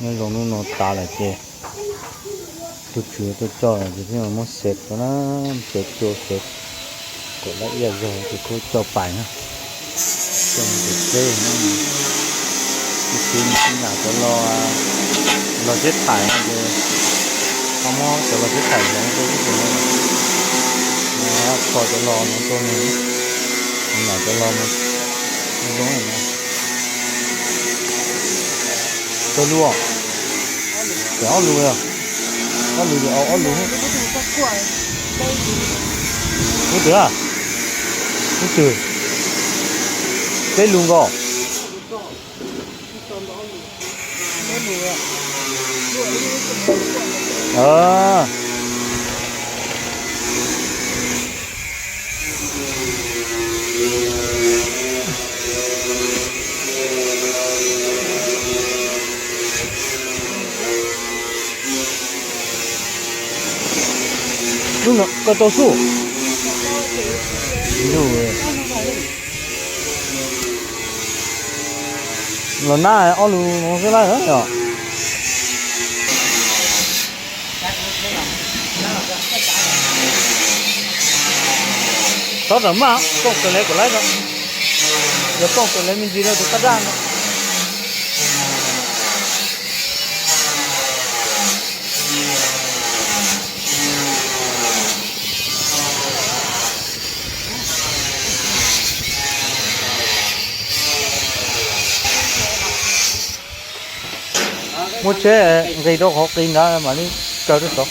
Nyob zoo hnub no tas lawm ces tus tswv tuaj coj lawm ces peb muab xev rau na, xev cua xev kom lawm ib yam zog ces kuj coj pais na. Coj mus pem teb, tus tswv nws tsis nyiam cov los, los tsheb thaim no ces ho muab cov los tsheb thaim hloov rau ib tug no, kho cov los no rau nws, nws nyiam cov los no zoo. Tau lus, tseem ob lus, ob lus ces au ob lus. Ub twg a, ub twg, peb lus nkaus. Lub no koj tau xub. Los nab ob lus no xwb lawm yom. Txhob rawm maj, kooj kawg le kom laib no. Yog kooj kawg le me ntsis rau tus qab daj no. Muab tsheb nqis rau qhov qis ntawd mam li kaw rau saud.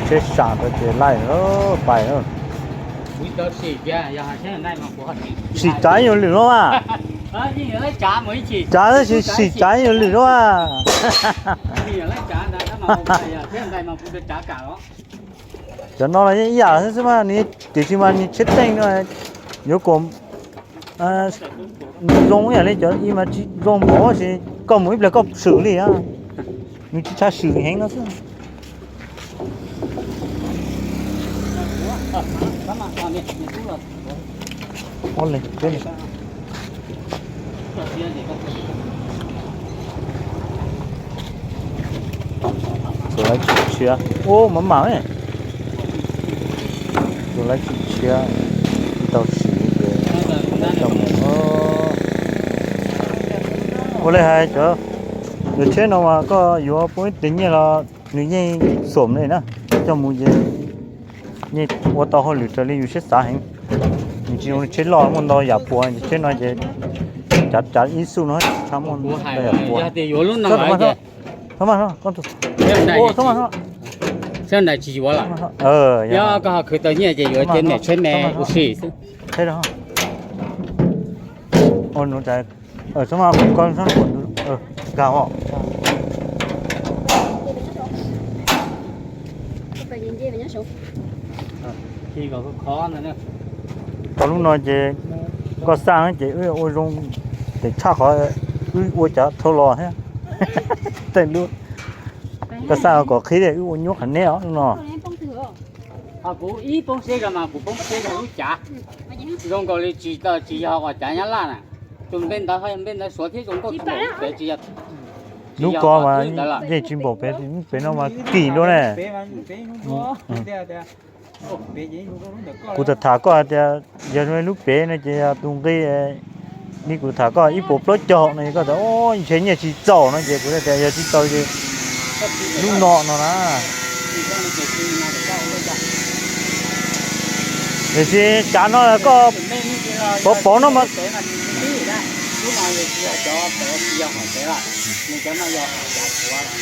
Tsheb sam rau ces laij pais. Sim tsav yuav lwm no a. Tsav tab sis sim tsav yuav lwm no a. Cov no los yeej ib yam xwb mas nws tiam sis mas nws tsheb teej no yuav kom zoo ib yam li cov ib mas tsis zoo npaum sis koj mus ib pliag koj swm li, nws tsis tshua swm heev no xwb. Tus lawv tsis tshiab, ub, mam mam, tus lawv tsis tshiab, tsis tau siv ces coj mus. Ua li hais cov, yog tsheb no mas koj yuav pub ib tug nyiaj los nws yeej xom li na, coj mus ces yeej ua tau hauj lwm raws li yus siab xav heev. Nws tsis zoo li tsheb loj muaj ntau yam puas, tsheb no ces cav cav ib xuj no tsis tshua muaj ntau yam puas. Tsheb ntais tsis yuav lawm. Yog koj ho khwv tau nyiaj ces yuav ces niam tsheb me ua si xwb. Nkag os. Tau lub no ces koj xaj ces wb ua zoo, ces tshaj qhov wb ua cav thau los thiab. Tej lub koj xaj kom qhib wb ua nyuaj qhov neb os lub no. Kuv ib poob siab zog mas kuv poob siab zog lub cav. Zoo nkaus li tsis tau, tsis yog uas cav Nyab Laj na. Tus npe ntawd ho yog npe ntawd Suav thiab zoo nkauj tsis npaum pem, tsis yog, tsis Lub yog ko uas mas twb ntawd lawm. Yeej tsis npaum pem, pem no mas kim dua ne. Kuv tham tham koj hais tias yog lub pem no ces yog tus nqi, li kuv tham koj ib puas plaub caug no es koj tias ntshe nyiaj tsis txaus no ces kuv tias yog tsis tau ces lub no no na. Tiam sis cav no koj pov pov no mas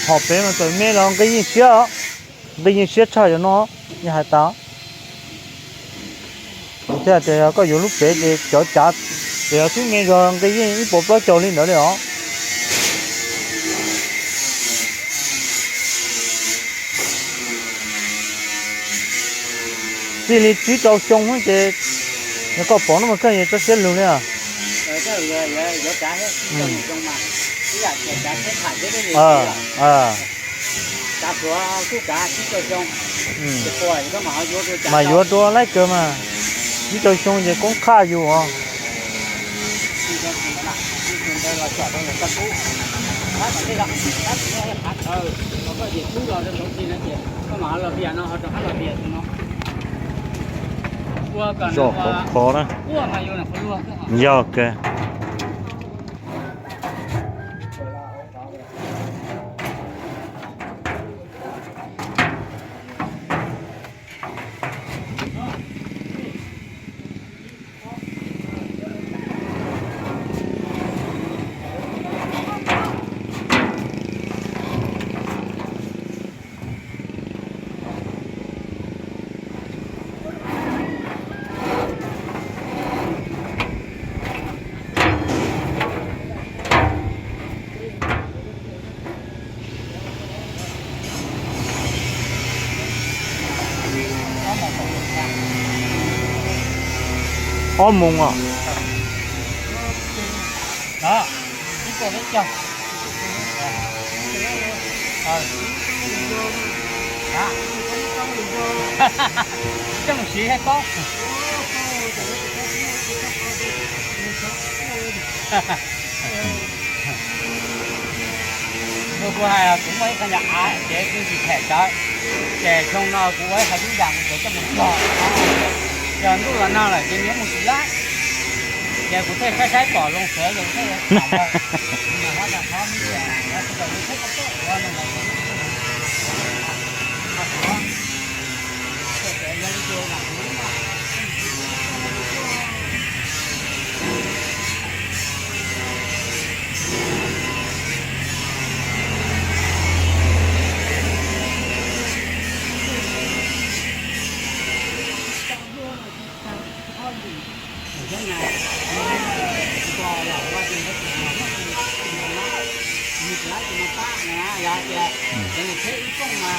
hom pem mas txawm me los nqi yeej siab, nqi yeej siab tshaj cov no, yeej hais tas. Kuv thiaj tias yog koj yuav lub pem ces cov cav, ces yog xub me zog nqi yeej ib puas plaub caug li ntawd li os. Txij li tsib rau xyoo ces yog koj pom no mas koj yuav txawj siab lug li os. Mas yuav dua laib kawg mas, tsib rau xyoo ces koob qhaj yus os. Zoj qhov kho na. Yog kawg. Ob moos os. Coj mus siv thiaj paub. Kuv hais kuv muaj ib qho nyuam av ces kuv tsis them cov, ces xyoo no kuv ua ib qho ib yam kuv tseem coj mus txog. Yog ntuj los nag lawm ces nws yuav mus tsis laib, ces kuv thiaj saib saib pom zoo xwb ces kuv thiaj tham.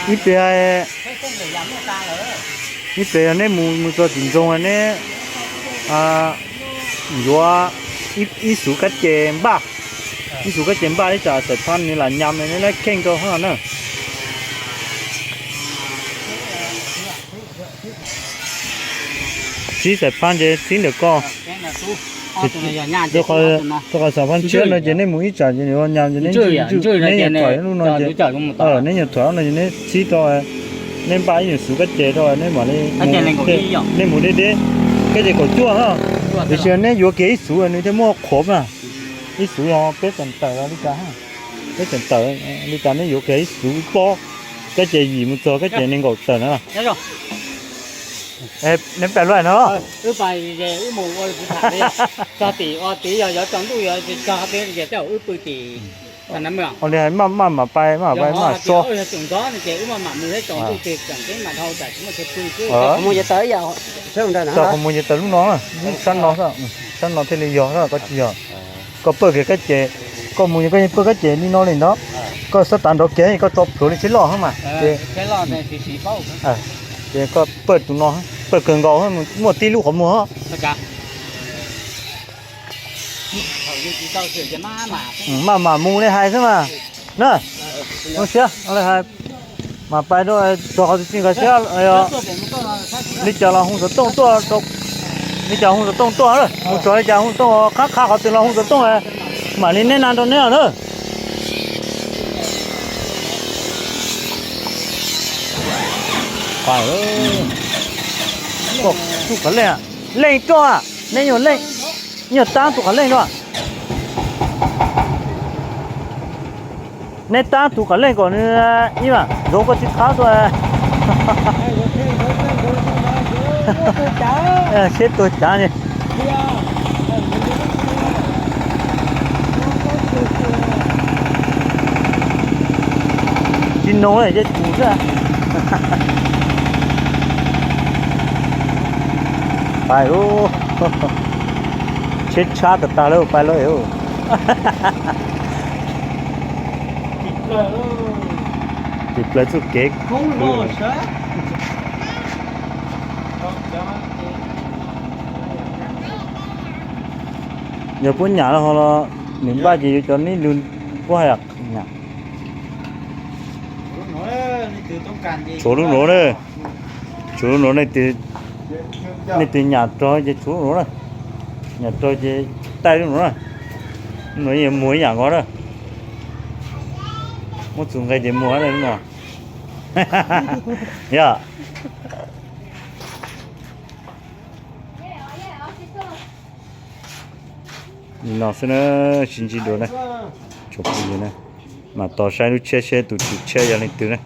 Ib pliag, ib pliag yog neb mus mus txog tim ntsoog neb yuav ib xuv kab ces npaj, ib xuv kab ces npaj ib tsam xais phab nws lam nyam neb lab kheej rau hab na. Txib xais phab ntshe txib ntawm koj. Rau qhov xais phab ntshiab no ces neb mus ib tsam ces nws ua nyam ces neb ntswj, neb nyuam thuam lub no ces, neb nyuam thuam no ces neb txib rau, neb npaj ib nyuag xuv kab ces rau neb mam li, neb mus deb deb, kab ces kaum cuaj na. Tiam sis neb yuav kiag ib xuv nws thiaj muaj qhuav na. Ib xuv yog peb xees tawm li cas, peb xees tawm li cas neb yuav kiag ib xuv pob, kab ces yim mus txog kab ces nees nkaum tawm na. Neb pais lub no. Txog tim ua tim yog yuav tsaus ntuj yuav tsis txog peb ces tej zaum wb pw tim. Ua li hais maj maj mam pais maj pais maj so. Txog qhov mus ces tawm lub no, lub sab no, sab no thiaj li yog, koj tsis yog. Koj pawj kiag kab ces, koj mus koj yeej pawj kab ces li no li ntawd. Koj xob tav nrov kiag koj tso plhuav li tsheb loj mas. Ces koj pawj tus no, pawj kawg nkaus, muaj tib lub qhov muag. Maj mam mus li hais xwb mas na. Zoo siab li hais, mam pais rau txog qhov twg tsis nkag siab. Li cas los hu xov tooj tuaj, li cas hu xov tooj tuaj, mus txog li cas hu xov tooj, qhab qha qhov twg los hu xov tooj, mam li neb na rau neb os na. Tub qhov leej, leej roj, neb nyuag leej, nyuag tab tus qhov leej roj. Neb tab tus qhov leej kom nws ib mam zoov koj tsis qhab tuaj. Siab tuag cav ni. Tsis noog ces tus xwb. Pais lauj, tsheb tshab tag tag lawm, pais lawm. Tim plaws txoj kev. Yog puab nyam los ho los nws npaj ces yuav cov nib lug puab hais nyam. Tshuav lub nuav na, tshuav lub nuav, leej twg nyam rog ces tshuav lub nuav na, nyam rog ces taij lub nuav na. Lub nuav yeej muag ib yam nkaus na, muab txug nqe ces muag lub no. Yog li no xwb na, sib ntsib dua na, tsoom phooj ywg na, mam tos saib lub tshiab seb tus tswv tshiab yog leej twg na.